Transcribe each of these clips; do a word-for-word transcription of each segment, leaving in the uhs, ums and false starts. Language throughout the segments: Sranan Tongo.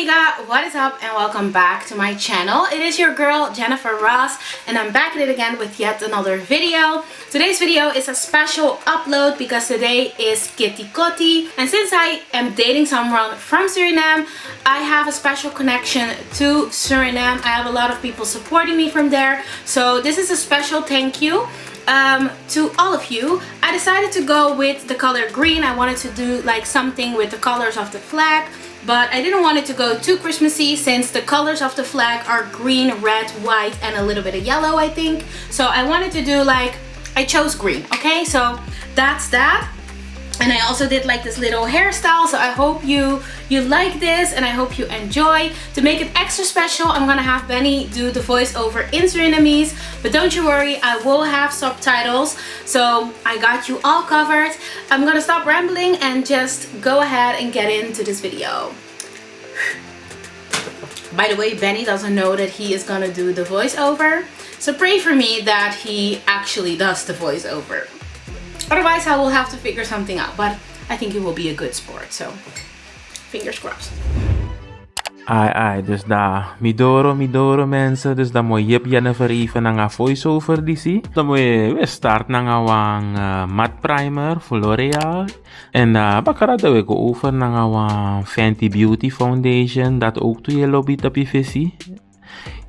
So, what is up and welcome back to my channel. It is your girl Jennifer Ross, and I'm back at it again with yet another video. Today's video is a special upload because today is Kitty Kotti, and since I am dating someone from Suriname, I have a special connection to Suriname. I have a lot of people supporting me from there, so this is a special thank you, um, to all of you. I decided to go with the color green. I wanted to do, like, something with the colors of the flag, but I didn't want it to go too Christmassy since the colors of the flag are green, red, white, and a little bit of yellow, I think. So I wanted to do, like, I chose green, okay? So that's that. And I also did, like, this little hairstyle, so I hope you you like this, and I hope you enjoy. To make it extra special, I'm gonna have Benny do the voiceover in Surinamese, but don't you worry, I will have subtitles, so I got you all covered. I'm gonna stop rambling and just go ahead and get into this video. By the way, Benny doesn't know that he is gonna do the voiceover, so pray for me that he actually does the voiceover. Otherwise, I will have to figure something out, but I think he will be a good sport, so fingers crossed. Ai, ai, dus da mi doro, mi doro, mensen. Dus dan moet je Jennifer even nanga voice-over disi. Dan moet je weer start nanga wan, eh, matte primer voor L'Oreal. En, eh, bakara dan we go over nanga wan Fenty Beauty Foundation. Dat ook tu ye lobi tapu yu fesi.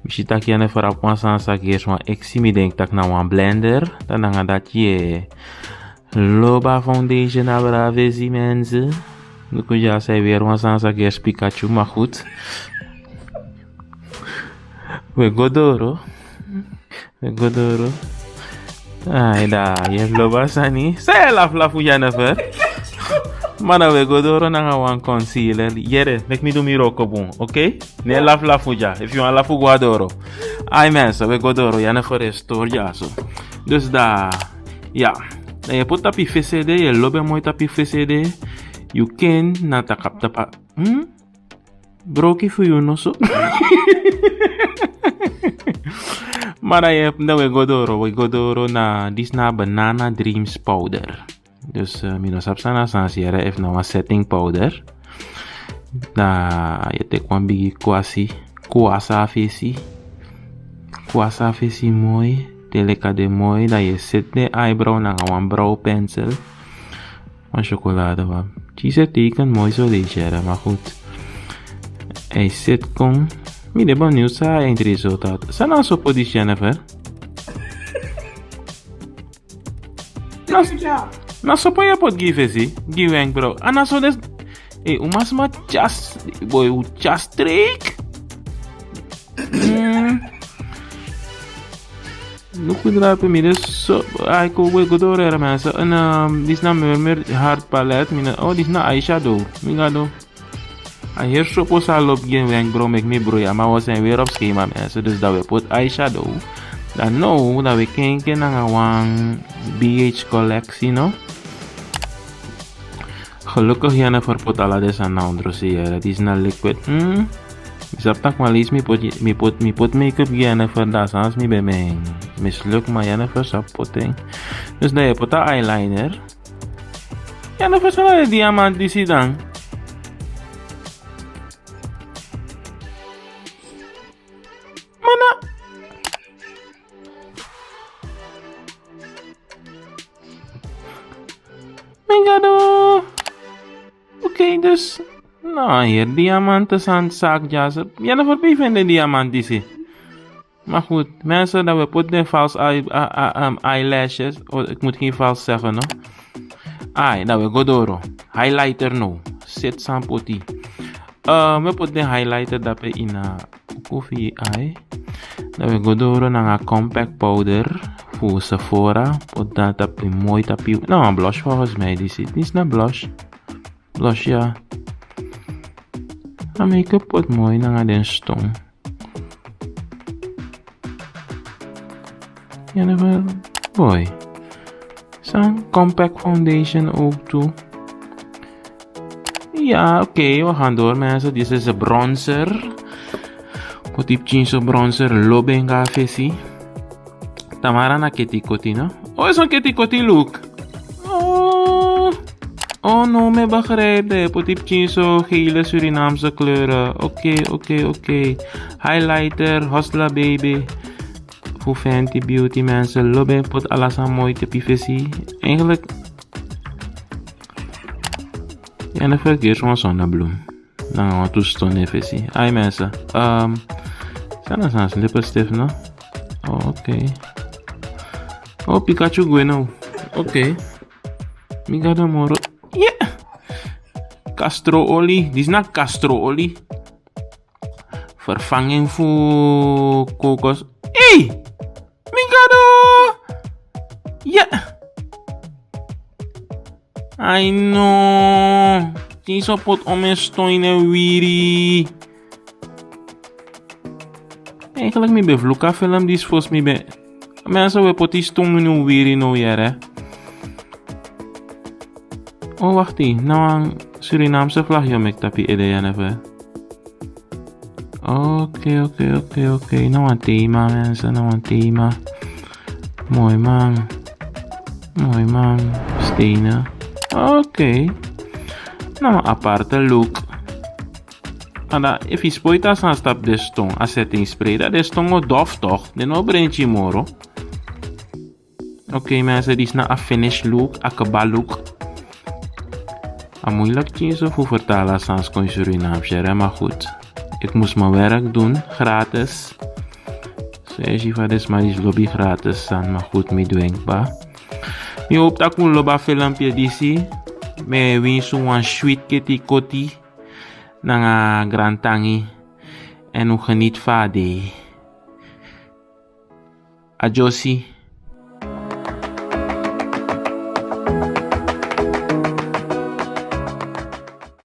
Mi si taki Jennifer abi wan sani san gersi wan eksi, mi denki taki na wan blender. Dan nanga dati ye lobi a foundation abra a fesi, mensen. Luku dya, san e weri wan sani san gersi Pikachu, maar goed. We go doro. We go doro. Ai, da, ye lobi a sani. San ye lafu lafu, Jennifer? Ma na we go doro nanga wan concealer. Yere, meki mi du mi wroko bun, oké? No lafu lafu dya. Efu yu wani lafu, go na doro. Ai, mensen, we go doro. Jennifer e stori dyaso. Dus da, ya. Dan ye poti tapu yu fesi ede, ye lobi en moi tapu yu fesi ede. Yu kin na taki a tapu a, hmm? Broki fu yu noso. Ma dan ye, dan we go doro, we go doro na, disi na Banana Dreams powder. Dus, eh, mi no sabi san na san, seri, efu na wan setting powder. Dan ye teki wan bigi kwasi, kwasi a fesi. Kwasi a fesi moi, te leki a de moi, dan ye seti den eyebrow nanga wan brow pencil. Wan syokolade wan. Disi e teken moi so, de seri, maar goed. Hij zit kon. Mi de benieuwd san a eindresultaat. San na a sopo disi, Jennifer? Na, na sopo ye poti gi yu fesi, gi yu wenkbrauw. A na so den, eh, un man sma tyari, boy, un tyari streek. Mm. Luku drape, mi de so, ai, kon we go doro, mensen. En, ehm, disi na Murmur Hard Palette. Mi na, oh, disi na eyeshadow. Mi go doro. A heri sopo san lobi gi en wenkbrauw, meki mi brui. A man was en weer op schema, mensen. Dus dan we poti eyeshadow. Dan now, dan we kenki nanga wan B H collectie, no? Gelukkig Jennifer poti ala den sani na ondro, seri. Disi na liquid. Hmm. Mi sabi taki wan leisi mi poti, mi poti, mi poti make-up gi Jennifer, dan sans mi ben, mi misluk, ma Jennifer sabi poti en. Dus dan ye poti a eyeliner. Jennifer, san na den diamant disi dan? Ma na. Mi gado. Oké, dus. No, a heri diamante sani saki dyaso. Jennifer, pe yu feni den diamant disi? Maar goed, mensen, dan we poti den false eye, a, a, um, eyelashes. Oh, ik moet geen vals zeggen, no? Ai, dan we go doro. Highlighter now. Seti san poti. Eh, we poti den highlighter dape ini a uku fu yu ai. Dan we go doro nanga compact powder fu Sephora. Poti dan tapu moi tapu. No, wan blush volgens mij disi. Disi na blush. Blush, ya. A make-up poti moi nanga den ston. Jennifer, boy. San compact foundation ook tu. Ja, oké, we gaan door, mensen. Dit is de bronzer. Poti pikinso bronzer, lobi en gi a fesi. Tamara na Kitty Kotti, no? Oh, is een Kitty Kotti look. Oh. Oh no, mi begrijp dat. Put die pikin zo gele Surinaamse kleuren. Oké, oké, oké. Highlighter, Hustler Baby. Voor Fenty Beauty mensen. Lobi put alles aan mooi te pivesi. Eigenlijk. Ja, dan verkeer zo'n zonnebloem. Dan gaan we toestonden fesi. Ai mensen. Ehm, zijn er zijn lippenstift, no? Oh, oké. Oh, Pikachu Gwen, no? Oké. Mi gado moro. Yeah! Castro olie. Dit is na castro olie. Vervanging voor kokos. Hey! Mi gado! Yeah! Ai no. Tin so pot om en stoin en wiri. Eigenlijk mi ben vloeka film die is volgens mi ben. Mensen, we poti stung nu wiri no yere. Oh, wacht hier. Nou, een Surinaamse vlag, joh, met tapi ede, ja, never. Oké, oké, oké, oké. Nou, een thema, mensen, nou, een thema. Mooi, man. Mooi, man. Stenen. Oké. Nou, een aparte look. En dan, if je spoit als aan stap de stong, als het in spray, dat de stong o dof toch? Den no brengt je moro. Oké, mensen, dit is na a finish look, a keba look. A moeilijk kiezen voor vertalen sans kon Surinaam share, maar goed. Ik moest mijn werk doen, gratis. So, je ziet van dit, maar die is lobby gratis, dan maar goed, mi dwingbaar. Mi hoop dat kun loba filmpje disi. Mi win so wan sweet kitty koti. Nanga grantangi. En u geniet van a day. Adyosi.